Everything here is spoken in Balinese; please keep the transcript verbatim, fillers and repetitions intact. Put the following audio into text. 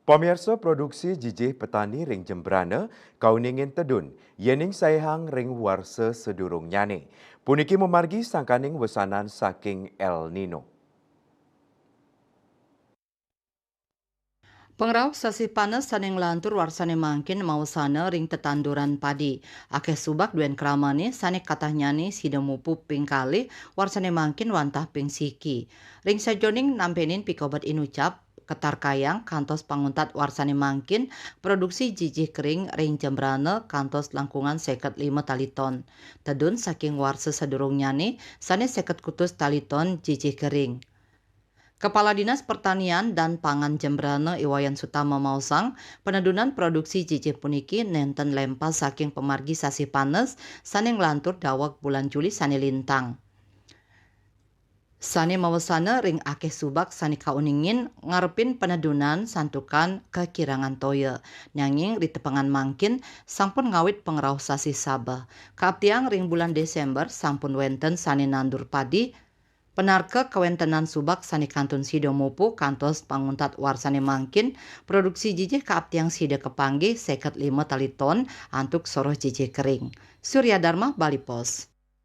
Pamirsa, produksi jijih petani ring Jembrana kauningin tedun, yening saihang ring warsa sadurungnyane. Puniki mamargi sangkaning wesanan saking El Nino. Pangrauh sasih panas sane nglantur warsane mangkin mawesana ring tetanduran padi. Akeh subak duen kramane sane katahnyane sida mupu ping kalih warsane mangkin wantah ping siki. Ring sajeroning nampenin pikobet inucap, ketarkayang kantos panguntat warsane mangkin, produksi jijih kering ring Jembrana kantos langkungan seket lima tali ton. Tedun saking warsa sadurungnyane sane seket kutus tali ton jijih kering. Kepala Dinas Pertanian dan Pangan Jembrana I Wayan Sutama maosang, penedunan produksi jijih puniki nenten lempas saking pamargi sasih panas sane nglantur daweg bulan Juli sane lintang. Sane mawesana ring akeh subak sane kauningin ngarepin penedunan santukan kakirangan toya. Nanging ritepengan mangkin sampun ngawit pangrauh sasih Sabeh. Kaaptiang ring bulan Desember sampun wenten sane nandur padi, penarka kawentenan subak sane kantun sida mupu kantos panguntat warsane mangkin, produksi jijih kaaptiang sida kapanggih seket lima tali ton antuk soroh jijih kering. Surya Dharma, Bali Post.